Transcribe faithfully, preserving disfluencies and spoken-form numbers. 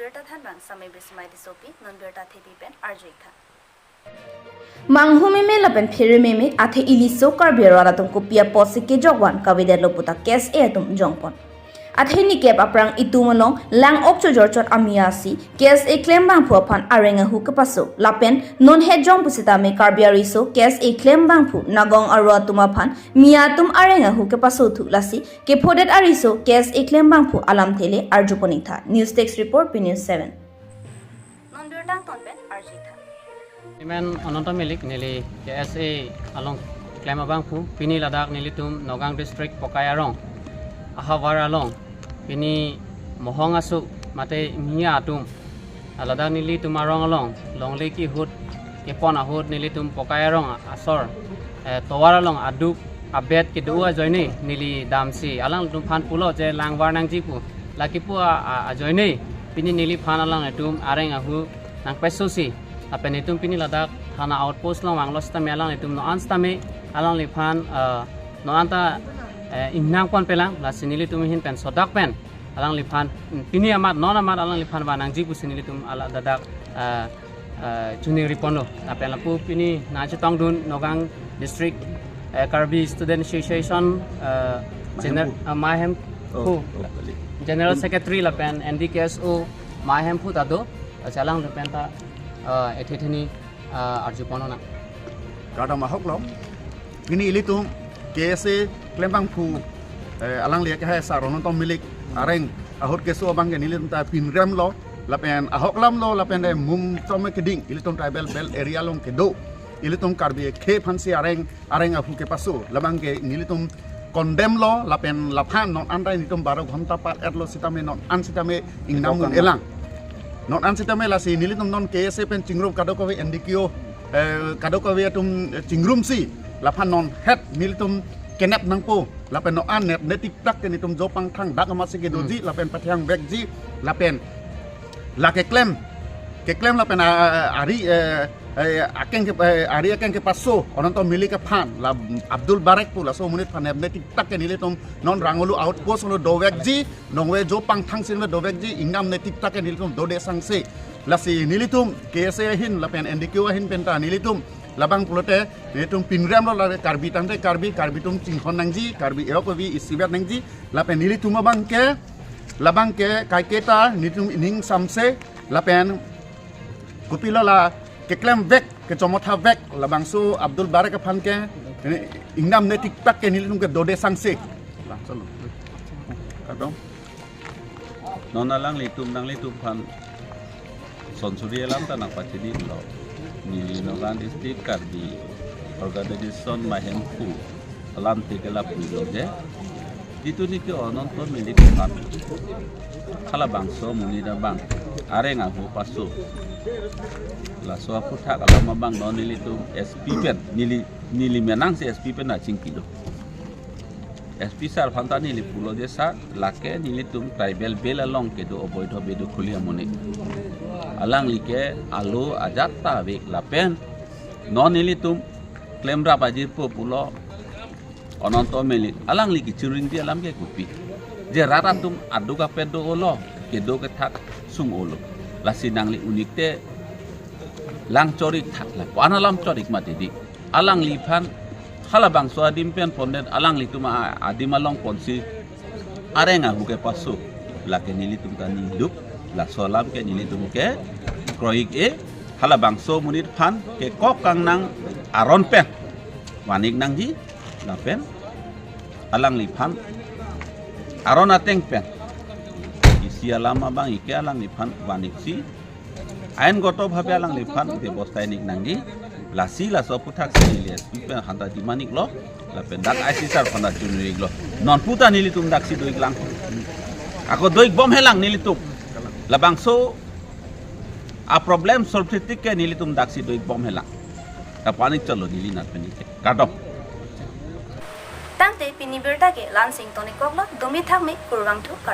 Birta thanbang Samai Bismai Tissopi, non birta thepi pen arju-ik tha. Manghumeme lapen pherememe athe iliso Karbi arat atum kopi apotsi kejokvan kavedetlo puta K S A atum jongpon. Athe nikep aphrang itum along lang-ok chojor chot amia si K S A klembangphu aphan areng ahu kepaso lapen non het jong pusitame Karbi ariso K S A klembangphu nagong aro atum aphan mia atum areng ahu kepaso thu lasi kephodet ariso K S A klembangphu alamthe le arjupon-ik tha. News Desk Report, P News seven. Non birta angton pen arju-ik tha. Imen Ananta Milik, neli K S A along klem abangphu, pini ladak nelitum Nagaon District Pokai arong ahavar along pini mohong aso mate mia atum, ah, ladak nelitum arong along longle kehut kepon ahut nelitum Pokai arong asor, eh, tovar along aduk abet kedo ajoine neli damsi alanglitum aphan pulo je langvar nangji pu. Lake pu a, a, ajoine pini neliphan alanglitum areng ahu nangpesosi. Lapen itum pini ladak thana outpost along vanglo sitame alanglitum non an sitame alangliphan, eh, non anta, eh, ingnang ponpelang, lasi nelitum ahin pen sodak pen alangliphan, mm, pini amat non amat alangliphan van nangji pusi nelitum ala dadak, eh, eh, choningri ponlo. Lapen lapu pini nangchetongdun Nagaon District, eh, Karbi Student Association, eh, Gener-, Mahemphu. Eh, Mahemphu. Oh, oh, kali. General Secretary lapen N D K S O Mahemphu ta do, eh, alanglitum pen ta, eh, ethe theni, eh, arju ponnang. Kardom ahok lo. Pini ilitum K S A klembangphu, eh, alangli akehai sar Ananta Milik areng ahut keso abang ke nelitum ta pinrem lo, lapen ahok alam lo, lapen de mum chome keding, ilitum tribal belt area along kedo, ilitum Karbi akhei aphansi areng, areng ahu kepaso, labang ke nelitum condemn lo, lapen laphan non anta nelitum baro ghonta pat-et lo sitame non an sitame ingnam un-elang. Non an sitame lasi nelitum non K S A pen chingrum kadokave N D K O, eh, kadokave atum, eh, chingrumsi laphan non het nelitum kenep nangpo, lapen non an net netik tak ke nelitum jo pangthang dak amatsi kedoji, hmm, lapen pathang vekji, lapen la keklem, keklem lapen, ah, ah, ari, eh, eh, akeng ke, eh, ari akeng kepaso Ananta Milik aphan, la Abdul Barek pu laso amonit aphan net netik tak ke nelitum non Rangolu outpost along dovekji, nongve jo pangthang sinve dovekji, ingnam netik tak ke nelitum dode sangse. Lasi nelitum K S A ahin lapen N D K O ahin pen ta nelitum labang pulote nelitum pinrem lo, lake Karbi tangte Karbi, Karbi atum chinghon nangji, Karbi eok evi isivet nangji, lapen nelitum abang ke, labang ke kaiketa nelitum ining samse, lapen kopilo la keklem vek, kechomotha vek, labangso Abdul Barek aphan ke, ini ingnam netik tak ke nelitum ke dode sangse. Langsung. Kardom. Non alanglitum, nanglitum aphan sonsuri alam ta nangpachini lo. Neli Nagaon District Karbi Organization Mahemphu alamthe ke lapu lo je. Itum neke Ananta Milik aphan halabangso amonit abang areng ahu paso. Laso aphuthak alam abang non nelitum S P pen, neli, neli menang si S P pen nangchingki do. S P sir aphan ta neli pulo je sir, lake nelitum tribal belt along kedo oboidho bedokhuli amonit. Alangli ke alo ajat ta vek lapen non nelitum klemrap ajirpo pulo Ananta Milik, alangli kechingringti alam ke kopi. Je rat atum aduk apet do-olo, kedo kethak sung-olo. Lasi nangli unik te lang chor-ik tha, lapu-an alam chor-ik mati di. Alangliphan halabangso adim pen pondet alanglitum a-, adim along ponsi areng ahu kepaso. Lake nelitum ta ningduk, laso alam ke nelitum ke kroi-ik-e, halabangso amonit aphan kekok kangnang aron pen van-ik nangji, lapen alangliphan aron ateng pen isi alam abang ike alangliphan van-ik si aingoto bhabe alangliphan bebosta en-ik nangji. Lasi laso aphuthak si neli S P pen aphanta demand-ik lo, lapen dak I C sir aphanta choningri-ik lo. Non puta nelitum daksi do-ik lang. Ako do-ik bomhe lang nelitum. Labangso a-problem solve thektik ke nelitum daksi do-ik bomhe lang. Kapanik cholo neli nat pen ike. Kardom. Tangte pini birta ke la-an si ingtonik koklo, dumi thakme, kurvangthu, kardom.